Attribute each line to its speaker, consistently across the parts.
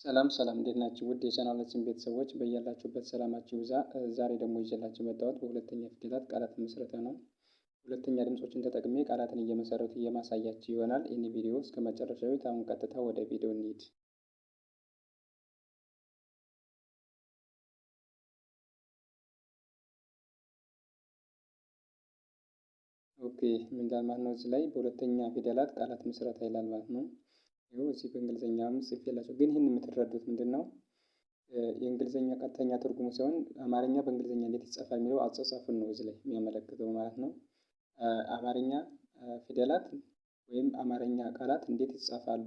Speaker 1: ሰላም ሰላም እንዴት ናችሁ? ውድ የቻናላችን ቤተሰቦች በያላችሁበት ሰላማችሁ ይብዛ። ዛሬ ደግሞ ይዤላችሁ የመጣሁት በሁለተኛ ፊደላት ቃላት ምስረታ ነው። ሁለተኛ ድምጾችን ተጠቅሜ ቃላትን እየመሰረቱ የማሳያችሁ ይሆናል። ይህን ቪዲዮ እስከ መጨረሻው እዩት። አሁን ቀጥታ ወደ ቪዲዮ እንሂድ። Okay ምን ይላል ማለት ነው? እዚህ ላይ በሁለተኛ ፊደላት ቃላት ምስረታ ይላል ማለት ነው። ይኸው እዚህ በእንግሊዝኛም ጽፌላችሁ፣ ግን ይህን የምትረዱት ምንድን ነው? የእንግሊዝኛ ቀጥተኛ ትርጉሙ ሳይሆን አማርኛ በእንግሊዝኛ እንዴት ይጻፋል የሚለው አጻጻፉን ነው እዚህ ላይ የሚያመለክተው ማለት ነው። አማርኛ ፊደላት ወይም አማርኛ ቃላት እንዴት ይጻፋሉ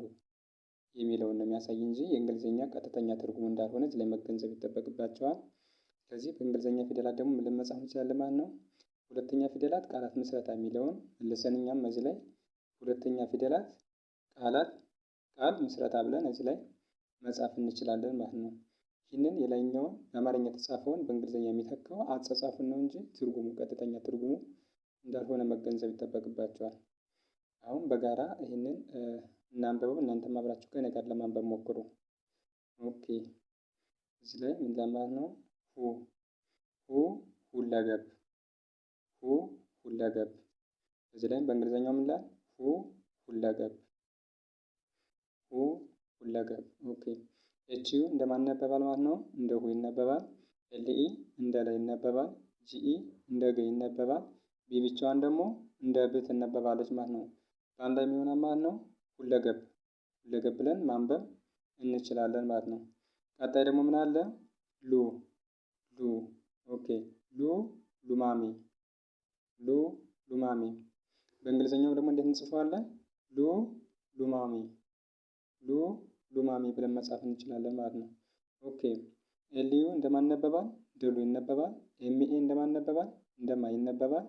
Speaker 1: የሚለውን ነው የሚያሳይ እንጂ የእንግሊዝኛ ቀጥተኛ ትርጉሙ እንዳልሆነ እዚህ ላይ መገንዘብ ይጠበቅባቸዋል። ስለዚህ በእንግሊዝኛ ፊደላት ደግሞ ምን መጻፍ እንችላለን ማለት ነው። ሁለተኛ ፊደላት ቃላት ምስረታ የሚለውን መልሰን እኛም እዚህ ላይ ሁለተኛ ፊደላት ቃላት ቃል ምስረታ ብለን እዚህ ላይ መጻፍ እንችላለን ማለት ነው። ይህንን የላይኛውን በአማርኛ የተጻፈውን በእንግሊዝኛ የሚተካው አጻጻፉን ነው እንጂ ትርጉሙ ቀጥተኛ ትርጉሙ እንዳልሆነ መገንዘብ ይጠበቅባቸዋል። አሁን በጋራ ይህንን እናንብበው። እናንተም አብራችሁ ከእኔ ጋር ለማንበብ ሞክሩ። Okay እዚህ ላይ ምን ለማለት ነው? ሁ ሁ ሁለገብ ሁ ሁለገብ። እዚህ ላይም በእንግሊዝኛው ምን ይላል? ሁ ሁለገብ ሁ ሁለገብ። Okay H U እንደማን ይነበባል ማለት ነው? እንደ ሁ ይነበባል። L E እንደ ለ ይነበባል። G E እንደ ገ ይነበባል። B ብቻዋን ደግሞ እንደ ብ ትነበባለች ማለት ነው። በአንድ ላይ የሚሆነው ማለት ነው ሁለገብ ሁለገብ ብለን ማንበብ እንችላለን ማለት ነው። ቀጣይ ደግሞ ምን አለ? ሉ ሉ። Okay ሉ ሉማሜ ሉ ሉማሜ። በእንግሊዝኛው ደግሞ እንዴት እንጽፈዋለን? ሉ ሉማሜ ሉ ሉማሜ ብለን መጻፍ እንችላለን ማለት ነው። Okay L U እንደማን ይነበባል? እንደ ሉ ይነበባል። M A እንደማን ይነበባል? እንደማ ይነበባል።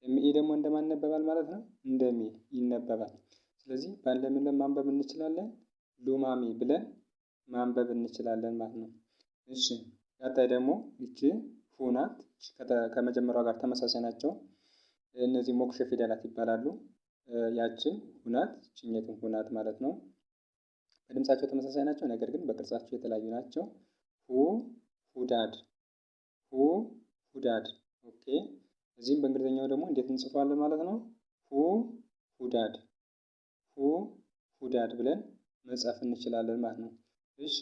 Speaker 1: M E ደግሞ እንደማን ይነበባል ማለት ነው? እንደ ሜ ይነበባል። ስለዚህ በአንድ ላይ ምን ማንበብ እንችላለን? ሉማሜ ብለን ማንበብ እንችላለን ማለት ነው። እሺ ቀጣይ ደግሞ ይቺ ሁ ናት። ከመጀመሪያው ጋር ተመሳሳይ ናቸው። እነዚህ ሞክሼ ፊደላት ይባላሉ። ያችን ሁ ናት፣ ይችኛቱም ሁ ናት ማለት ነው። በድምጻቸው ተመሳሳይ ናቸው፣ ነገር ግን በቅርጻቸው የተለያዩ ናቸው። ሁ ሁዳድ፣ ሁ ሁዳድ። Okay እዚህም በእንግሊዝኛው ደግሞ እንዴት እንጽፈዋለን ማለት ነው? ሁ ሁዳድ፣ ሁ ሁዳድ ብለን መጻፍ እንችላለን ማለት ነው። እሺ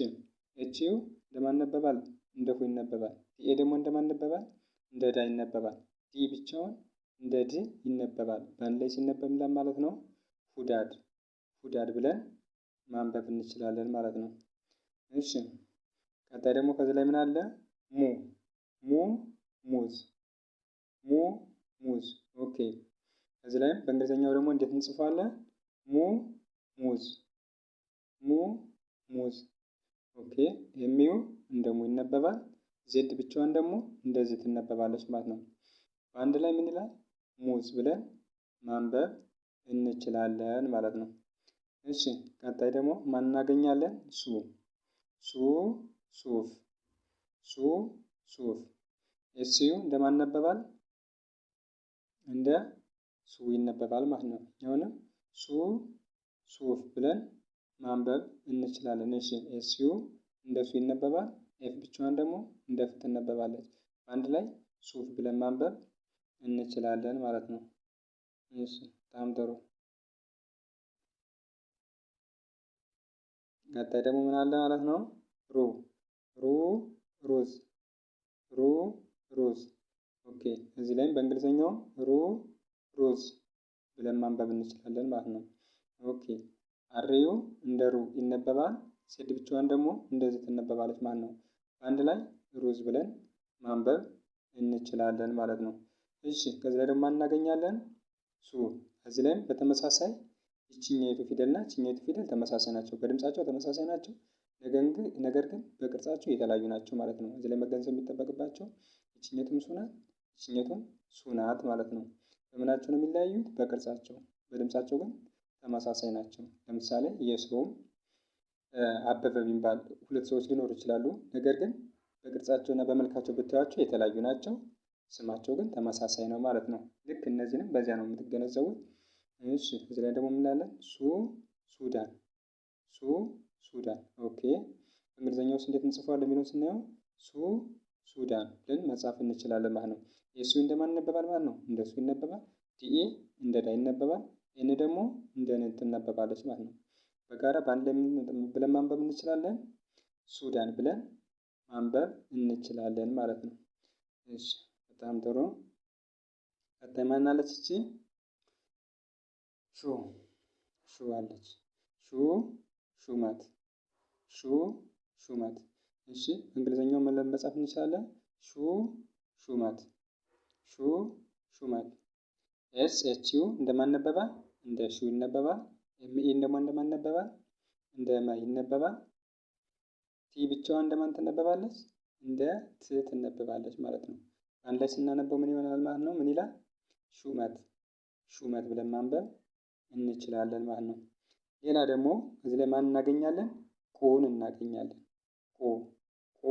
Speaker 1: H U እንደማን ይነበባል? እንደ ሁ ይነበባል። D A ደግሞ እንደማን ይነበባል? እንደ ዳ ይነበባል። D ብቻውን እንደ ድ ይነበባል። በአንድ ላይ ሲነበብ ማለት ነው ሁዳድ፣ ሁዳድ ብለን ማንበብ እንችላለን ማለት ነው። እሺ ቀጣይ ደግሞ ከዚህ ላይ ምን አለ? ሙ ሙ ሙዝ ሙ ሙዝ። Okay ከዚህ ላይም በእንግሊዝኛው ደግሞ እንዴት እንጽፋለን? ሙ ሙዝ ሙ ሙዝ። Okay M U እንደ ሙ ይነበባል። Z ብቻዋን ደግሞ እንደዚህ ትነበባለች ማለት ነው። በአንድ ላይ ምን ይላል? ሙዝ ብለን ማንበብ እንችላለን ማለት ነው። እሺ ቀጣይ ደግሞ ማን እናገኛለን? ሱ ሱ ሱፍ ሱ ሱፍ። S U እንደማን ይነበባል? እንደ ሱ ይነበባል ማለት ነው። የሆነ ሱ ሱፍ ብለን ማንበብ እንችላለን። እሺ S U እንደ ሱ ይነበባል። F ብቻዋን ደግሞ እንደ ፍ ትነበባለች። በአንድ ላይ ሱፍ ብለን ማንበብ እንችላለን ማለት ነው። እሺ በጣም ጥሩ። ቀጣይ ደግሞ ምን አለ ማለት ነው? ሩ ሩ ሩዝ ሩ ሩዝ። Okay እዚህ ላይም በእንግሊዝኛው ሩ ሩዝ ብለን ማንበብ እንችላለን ማለት ነው። Okay R U እንደ ሩ ይነበባል። Z ብቻዋን ደግሞ እንደዚህ ትነበባለች ማለት ነው። በአንድ ላይ ሩዝ ብለን ማንበብ እንችላለን ማለት ነው። እሺ ከዚህ ላይ ደግሞ እናገኛለን ሱ። እዚህ ላይም በተመሳሳይ ይችኛይቱ ፊደል እና ይችኛይቱ ፊደል ተመሳሳይ ናቸው። በድምጻቸው ተመሳሳይ ናቸው፣ ነገር ግን በቅርጻቸው የተለያዩ ናቸው ማለት ነው። እዚህ ላይ መገንዘብ የሚጠበቅባቸው ይችኛይቱም ሱ ናት፣ ይችኛይቱም ሱ ናት ማለት ነው። በምናቸው ነው የሚለያዩት? በቅርጻቸው። በድምጻቸው ግን ተመሳሳይ ናቸው። ለምሳሌ የሰውም አበበ ቢባል ሁለት ሰዎች ሊኖሩ ይችላሉ። ነገር ግን በቅርጻቸው እና በመልካቸው ብታዩቸው የተለያዩ ናቸው። ስማቸው ግን ተመሳሳይ ነው ማለት ነው። ልክ እነዚህንም በዚያ ነው የምትገነዘቡት። እሺ እዚህ ላይ ደግሞ ምን አለ? ሱ ሱዳን ሱ ሱዳን። Okay በእንግሊዝኛው ውስጥ እንዴት እንጽፈዋለን የሚለውን ስናየው ሱ ሱዳን ብለን መጻፍ እንችላለን ማለት ነው። SU እንደማን ይነበባል ማለት ነው? እንደ ሱ ይነበባል። DA እንደ ዳ ይነበባል። N ደግሞ እንደ ን ትነበባለች ማለት ነው። በጋራ በአንድ ላይ ብለን ማንበብ እንችላለን። ሱዳን ብለን ማንበብ እንችላለን ማለት ነው። እሺ በጣም ጥሩ። ቀጣይ ማን አለች እቺ? ሹ ሹ አለች። ሹ ሹመት ሹ ሹመት። እሺ እንግሊዘኛው ምን መጻፍ እንችላለን? ሹ ሹመት ሹ ሹመት። S H U እንደማን ይነበባል? እንደ ሹ ይነበባል። M E ደግሞ እንደማን ይነበባል? እንደ መ ይነበባል። T ብቻዋን እንደማን ትነበባለች? እንደ ት ትነበባለች ማለት ነው። አንድ ላይ ስናነበው ምን ይሆናል ማለት ነው? ምን ይላል? ሹመት ሹመት ብለን ማንበብ እንችላለን ማለት ነው። ሌላ ደግሞ እዚህ ላይ ማን እናገኛለን? ቁን እናገኛለን። ቁ ቁ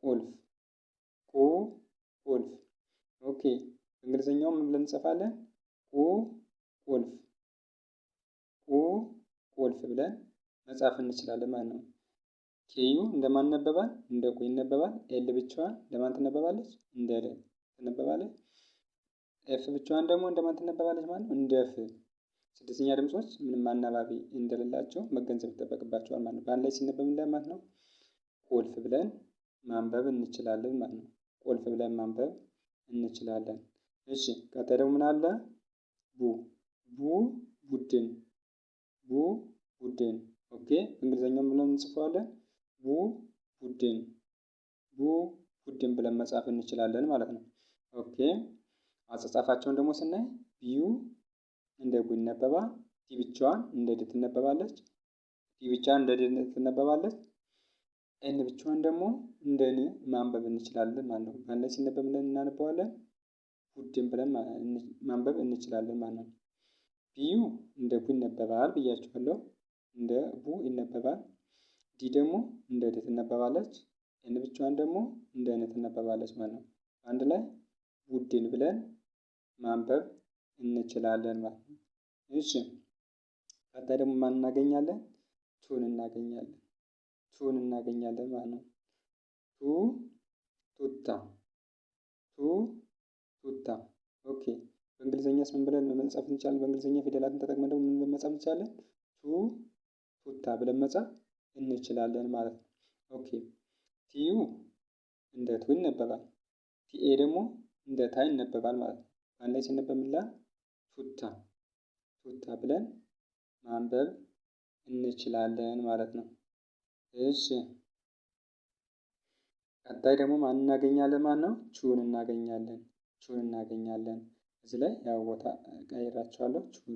Speaker 1: ቁልፍ ቁ ቁልፍ። Okay እንግሊዝኛው ምን ብለን እንጽፋለን? ቁ ቁልፍ ቁ ቁልፍ ብለን መጻፍ እንችላለን ማለት ነው። KU እንደማን ይነበባል? እንደ ቁ ይነበባል። L ብቻዋን እንደማን ትነበባለች? እንደ ል ትነበባለች። F ብቻዋን ደግሞ እንደማን ትነበባለች ማለት ነው? እንደ ፍ። ስድስተኛ ድምጾች ምንም አናባቢ እንደሌላቸው መገንዘብ ይጠበቅባቸዋል ማለት ነው። በአንድ ላይ ሲነበብ ማለት ነው ቁልፍ ብለን ማንበብ እንችላለን ማለት ነው። ቁልፍ ብለን ማንበብ እንችላለን። እሺ ቀጣይ ደግሞ ምን አለ? ቡ ቡ ቡድን ቡ ቡድን። Okay እንግሊዘኛው ብለን እንጽፈዋለን። ቡ ቡድን ቡ ቡድን ብለን መጻፍ እንችላለን ማለት ነው። Okay አጻጻፋቸውን ደግሞ ስናይ BU እንደ ቡ ይነበባል። D ብቻዋን እንደ ድ ትነበባለች። D ብቻዋን እንደ ድ ትነበባለች። N ብቻዋን ደግሞ እንደ ን ማንበብ እንችላለን ማለት ነው። በአንድ ላይ ሲነበብ እናነበዋለን። ቡድን ብለን ማንበብ እንችላለን ማለት ነው። BU እንደ ቡ ይነበባል ብያችኋለሁ። እንደ ቡ ይነበባል። D ደግሞ እንደ ድ ትነበባለች። N ብቻዋን ደግሞ እንደ ን ትነበባለች ማለት ነው። አንድ ላይ ቡድን ብለን ማንበብ እንችላለን ማለት ነው። እሺ ቀጣይ ደግሞ ማን እናገኛለን? ቱን እናገኛለን። ቱን እናገኛለን ማለት ነው። ቱ ቱታ ቱ ቱታ። Okay በእንግሊዘኛስ ምን ብለን መጻፍ እንችላለን? በእንግሊዘኛ ፊደላትን ተጠቅመን ደግሞ ምን ብለን መጻፍ እንችላለን? ቱ ቱታ ብለን መጻፍ እንችላለን ማለት ነው። Okay TU እንደ ቱ ይነበባል። TA ደግሞ እንደ ታ ይነበባል ማለት ነው። አንድ ላይ ሲነበብ ምን ይላል? ቱታ ቱታ ብለን ማንበብ እንችላለን ማለት ነው። እሺ ቀጣይ ደግሞ ማን እናገኛለን ማለት ነው? ቹን እናገኛለን። ቹን እናገኛለን። እዚህ ላይ ያው ቦታ ቀይራቸዋለሁ። ቹን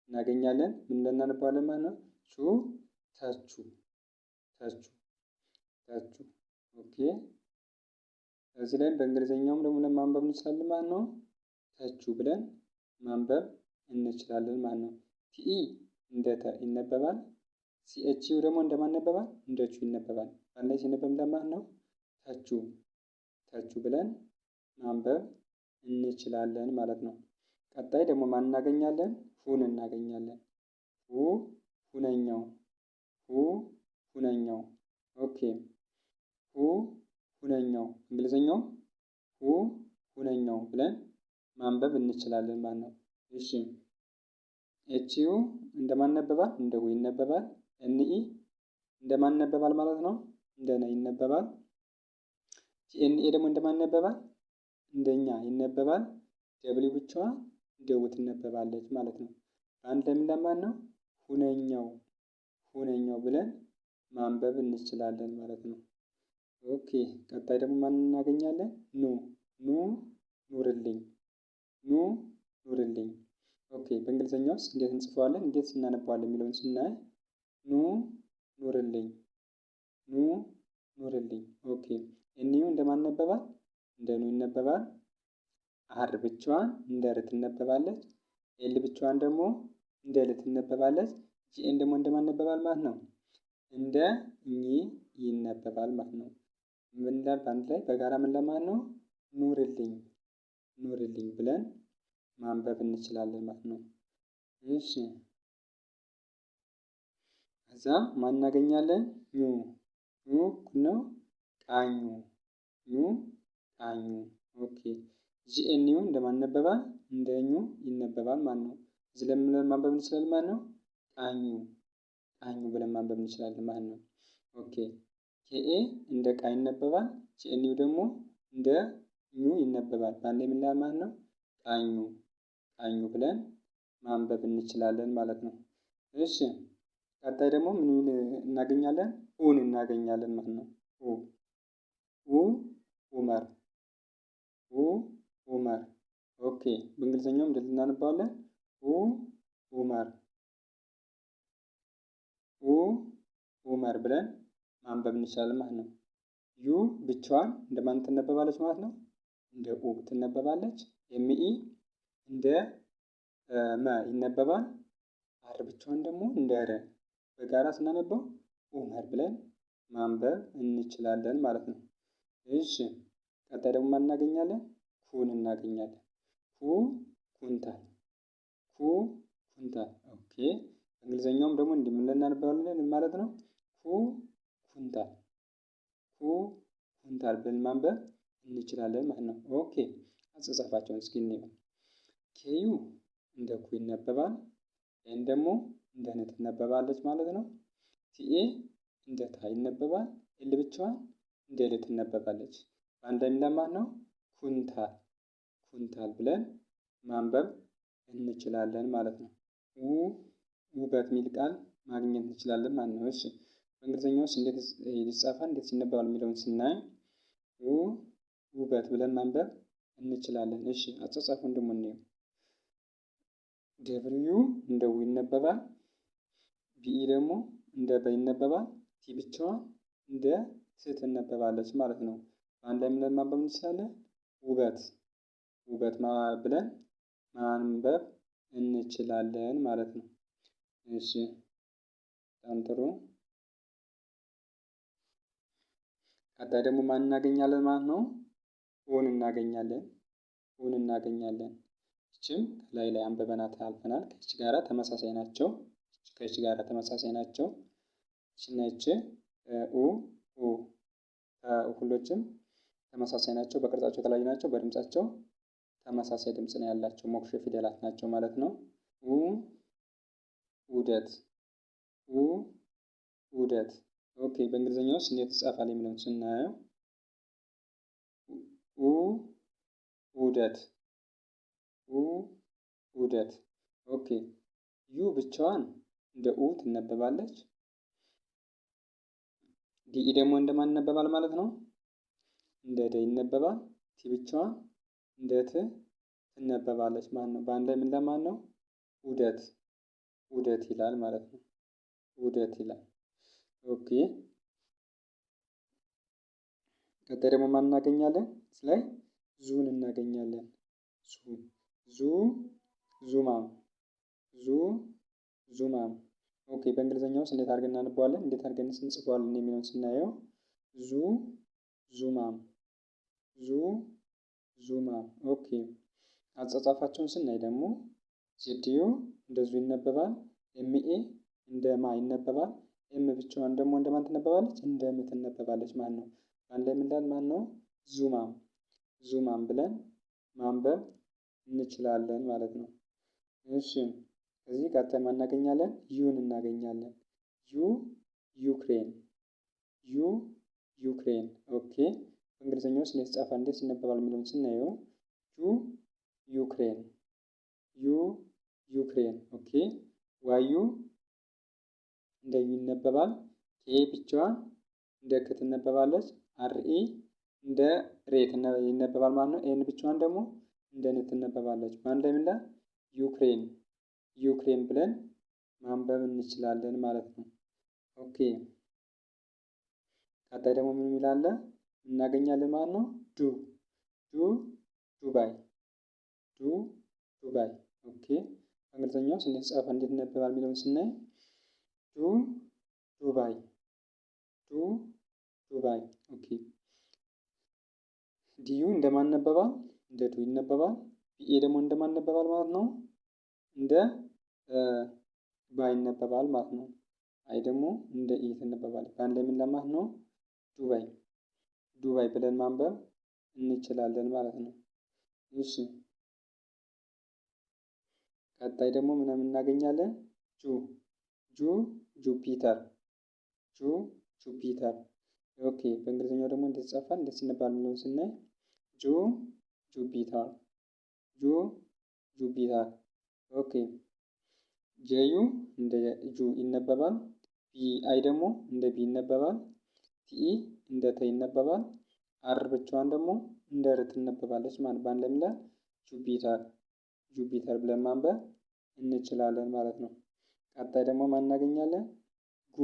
Speaker 1: እናገኛለን። ምን ብለን እናነባዋለን ማለት ነው? ቹ ተቹ ተቹ ተቹ። Okay እዚህ ላይ በእንግሊዝኛውም ደግሞ ለማንበብ እንችላለን ማለት ነው። ተቹ ብለን ማንበብ እንችላለን ማለት ነው። TE እንደ ተ ይነበባል። CHU ደግሞ እንደማን ይነበባል? እንደ ቹ ይነበባል። በአንድ ላይ ሲነበብ እንደማን ነው? ተቹ ተቹ ብለን ማንበብ እንችላለን ማለት ነው። ቀጣይ ደግሞ ማን እናገኛለን? ሁን እናገኛለን። ሁ ሁነኛው ሁ ሁነኛው። Okay ሁ ሁነኛው እንግሊዝኛው ሁ ሁነኛው ብለን ማንበብ እንችላለን ማለት ነው። እሺ HU እንደማን ይነበባል? እንደ ሁ ይነበባል። NE እንደማን ይነበባል ማለት ነው? እንደ ነ ይነበባል። TNA ደግሞ እንደማን ይነበባል? እንደኛ ይነበባል። W ብቻዋ እንደ ው ትነበባለች ማለት ነው። በአንድ ላይ ምን ነው? ሁነኛው ሁነኛው ብለን ማንበብ እንችላለን ማለት ነው። Okay ቀጣይ ደግሞ ማን እናገኛለን? ኑ ኑ ኑርልኝ ኑ ኑርልኝ። Okay በእንግሊዝኛ ውስጥ እንዴት እንጽፈዋለን፣ እንዴት እናነበዋለን የሚለውን ስናይ ኑ ኑርልኝ ኑ ኑርልኝ። Okay NU እንደማን ይነበባል? እንደ ኑ ይነበባል። R ብቻዋን እንደ ር ትነበባለች። L ብቻዋን ደግሞ እንደ ል ትነበባለች። GN ደግሞ እንደማን ይነበባል ማለት ነው? እንደ ኝ ይነበባል ማለት ነው። ምን ይላል? በአንድ ላይ በጋራ ምን ለማለት ነው? ኑርልኝ ኑርልኝ ብለን ማንበብ እንችላለን ማለት ነው። እሺ ከዛ ማን እናገኛለን? ኙ። ኙ እኩል ነው ቃኙ። ኙ ቃኙ። Okay GNU እንደማን ይነበባል? እንደ ኙ ይነበባል ማለት ነው። እዚህ ለምን ማንበብ እንችላለን ማለት ነው? ቃኙ፣ ቃኙ ብለን ማንበብ እንችላለን ማለት ነው። Okay KA እንደ ቃ ይነበባል። GNU ደግሞ እንደ ኙ ይነበባል። በአንድ ላይ ምን ማለት ነው? ቃኙ፣ ቃኙ ብለን ማንበብ እንችላለን ማለት ነው። እሺ ቀጣይ ደግሞ ምን እናገኛለን? ኡን እናገኛለን ማለት ነው። ኡ፣ ኡ ኡመር፣ ኡ ኡመር። Okay በእንግሊዝኛውም እንደዚህ እናነባዋለን። ኡ ኡመር፣ ኡ ኡመር ብለን ማንበብ እንችላለን ማለት ነው። U ብቻዋን እንደማን ትነበባለች ማለት ነው? እንደ ኡ ትነበባለች። ME እንደ መ ይነበባል። R ብቻዋን ደግሞ እንደ ረ። በጋራ ስናነበው ኡመር ብለን ማንበብ እንችላለን ማለት ነው። እሺ ቀጣይ ደግሞ ማን እናገኛለን? ኩን እናገኛለን። ኩ ኩንታል፣ ኩ ኩንታል። Okay በእንግሊዘኛውም ደግሞ እንዲህ ምን እናነባዋለን ማለት ነው? ኩ ኩንታል፣ ኩ ኩንታል ብለን ማንበብ እንችላለን ማለት ነው። Okay አጻጻፋቸውን እስኪ እንየው። KU እንደ ኩ ይነበባል። N ደግሞ እንደ ን ትነበባለች ማለት ነው። TA እንደ ታ ይነበባል። L ብቻዋን እንደ ል ትነበባለች። በአንድ ላይ ለማን ነው? ኩንታል፣ ኩንታል ብለን ማንበብ እንችላለን ማለት ነው። ው ውበት የሚል ቃል ማግኘት እንችላለን ማለት ነው። እሺ በእንግሊዝኛው ውስጥ እንዴት ይጻፋል፣ እንዴት ይነበባል የሚለውን ስናይ ው ውበት ብለን ማንበብ እንችላለን። እሺ አጻጻፉን ደግሞ እንየው። W እንደ ው ይነበባል። BE ደግሞ እንደ በ ይነበባል። T ብቻዋን እንደ ት ትነበባለች ማለት ነው። በአንድ ላይ ምን ማንበብ እንችላለን? ውበት፣ ውበት ብለን ማንበብ እንችላለን ማለት ነው። እሺ በጣም ጥሩ። ቀጣይ ደግሞ ማን እናገኛለን ማለት ነው? ኡን እናገኛለን። ኡን እናገኛለን። ይችም ከላይ ላይ አንብበናት አልፈናል። ከች ጋራ ተመሳሳይ ናቸው። ከች ጋራ ተመሳሳይ ናቸው። ይችና ይች ኡ ኡ ሁሎችም ተመሳሳይ ናቸው። በቅርጻቸው የተለያዩ ናቸው። በድምጻቸው ተመሳሳይ ድምጽ ነው ያላቸው። ሞክሼ ፊደላት ናቸው ማለት ነው። ኡ ኡደት፣ ኡ ኡደት። Okay በእንግሊዝኛው ውስጥ እንዴት ይጻፋል የሚለውን ስናየው ኡ ኡደት፣ ኡ ኡደት። Okay U ብቻዋን እንደ ኡ ትነበባለች። DE ደግሞ እንደማን ይነበባል ማለት ነው? እንደ ደ ይነበባል። T ብቻዋን እንደ ት ትነበባለች ማለት ነው። በአንድ ላይ ምን ለማን ነው? ኡደት፣ ኡደት ይላል ማለት ነው። ኡደት ይላል። Okay ቀጣይ ደግሞ ማን እናገኛለን? ላይ ዙን እናገኛለን። ዙ፣ ዙ ዙማ፣ ዙ ዙማ። Okay በእንግሊዝኛው ውስጥ እንዴት አድርገን እናነበዋለን፣ እንዴት አድርገን እንጽፈዋለን የሚለውን ስናየው ዙ ዙማ፣ ዙ ዙማ። Okay አጻጻፋቸውን ስናይ ደግሞ ZU እንደዙ ይነበባል። MA እንደ ማ ይነበባል። M ብቻዋን ደግሞ እንደማን ትነበባለች? እንደ ም ትነበባለች ማለት ነው። በአንድ ላይ ምን ይላል ማለት ነው? ዙማም፣ ዙማም ብለን ማንበብ እንችላለን ማለት ነው። እሺ ከዚህ ቀጣይ ማን እናገኛለን? U ን እናገኛለን። ዩ ዩክሬን፣ ዩ ዩክሬን። Okay በእንግሊዝኛው ውስጥ እንዴት ይጻፋል፣ እንዴት ይነበባል የሚለውን ስናየው ዩ ዩክሬን፣ ዩ ዩክሬን። Okay YU እንደ ዩ ይነበባል። K ብቻዋን እንደ ክ ትነበባለች። RE እንደ ሬ ይነበባል ማለት ነው። N ብቻዋን ደግሞ እንደ ን ትነበባለች። በአንድ ላይ ምን ይላል? ዩክሬን፣ ዩክሬን ብለን ማንበብ እንችላለን ማለት ነው። Okay ቀጣይ ደግሞ ምን የሚል አለ እናገኛለን ማለት ነው? ዱ፣ ዱ ዱባይ፣ ዱ ዱባይ። Okay በእንግሊዝኛው ውስጥ እንዴት ይጻፋል፣ እንዴት ይነበባል የሚለውን ስናይ ዱ ዱባይ፣ ዱ ዱባይ። Okay DU እንደማን ይነበባል? እንደ ዱ ይነበባል። BA ደግሞ እንደማን ይነበባል ማለት ነው? እንደ ባ ይነበባል ማለት ነው። I ደግሞ እንደ ኢ ትነበባለች። በአንድ ላይ ምን ለማለት ነው? ዱባይ ዱባይ ብለን ማንበብ እንችላለን ማለት ነው። እሺ ቀጣይ ደግሞ ምን እናገኛለን? ጁ ጁ ጁፒተር ጁ ጁፒተር። Okay በእንግሊዝኛው ደግሞ እንዴት ይጻፋል? እንዴት ይነበባል የሚለውን ስናይ ጁ ጁፒተር ጁ ጁፒተር። Okay JU እንደ ጁ ይነበባል። BI ደግሞ እንደ ቢ ይነበባል። TE እንደ ተ ይነበባል። R ብቻዋን ደግሞ እንደ ር ትነበባለች ማለት በአንድ ላይ ጁፒተር ጁፒተር ብለን ማንበብ እንችላለን ማለት ነው። ቀጣይ ደግሞ ማን እናገኛለን? ጉ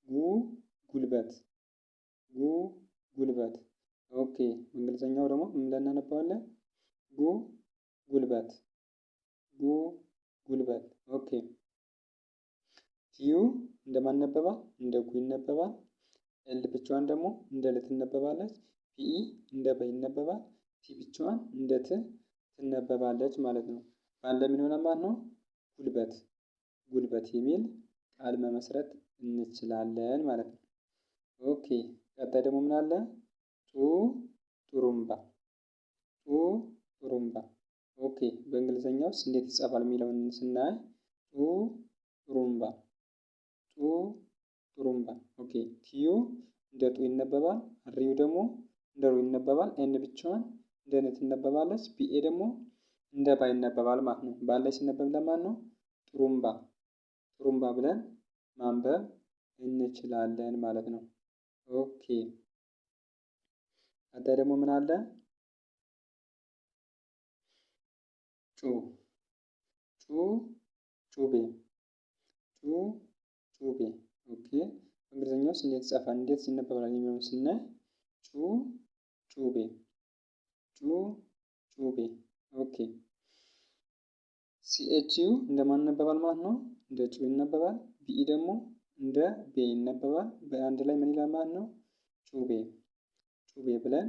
Speaker 1: ጉ ጉልበት ጉ ጉልበት። Okay እንግሊዘኛው ደግሞ ምን ብለን እናነባዋለን? ጉ ጉልበት ጉ ጉልበት። Okay TU እንደማን ይነበባል? እንደ ጉ ይነበባል። L ብቻዋን ደግሞ እንደ ል ትነበባለች። PE እንደ በ ይነበባል። T ብቻዋን እንደ ት ትነበባለች ማለት ነው። በአንድ ላይ ምን ይሆናል ማለት ነው? ጉልበት ጉልበት የሚል ቃል መመስረት እንችላለን ማለት ነው። Okay ቀጣይ ደግሞ ምን አለ? ጡ ጡሩምባ ጡ ጡሩምባ። Okay በእንግሊዘኛውስ እንዴት ይጻፋል የሚለውን ስናይ ጡ ጡሩምባ ጡ ጡሩምባ። Okay TU እንደ ጡ ይነበባል። RU ደግሞ እንደ ሩ ይነበባል። N ብቻዋን እንደ ን ትነበባለች። BA ደግሞ እንደ ባ ይነበባል ማለት ነው። በአንድ ላይ ሲነበብ ለማን ነው? ጥሩምባ ጥሩምባ ብለን ማንበብ እንችላለን ማለት ነው። Okay ቀጣይ ደግሞ ምን አለ? ጩ ጩ ጩቤ ጩ ጩቤ። Okay በእንግሊዝኛውስ እንዴት ይጻፋል? እንዴት ይነበባል የሚለውን ስናይ ጩ ጩቤ ጩ ጩቤ። Okay CHU እንደማን ይነበባል ማለት ነው? እንደ ጩ ይነበባል። BE ደግሞ እንደ ቤ ይነበባል። በአንድ ላይ ምን ይላል ማለት ነው? ጩቤ ጩቤ ብለን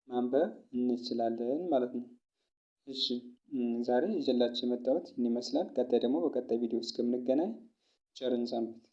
Speaker 1: ማንበብ እንችላለን ማለት ነው። እሺ ዛሬ ይዤላችሁ የመጣሁት ይህን ይመስላል። ቀጣይ ደግሞ በቀጣይ ቪዲዮ እስከምንገናኝ ቸር እንሰንብት።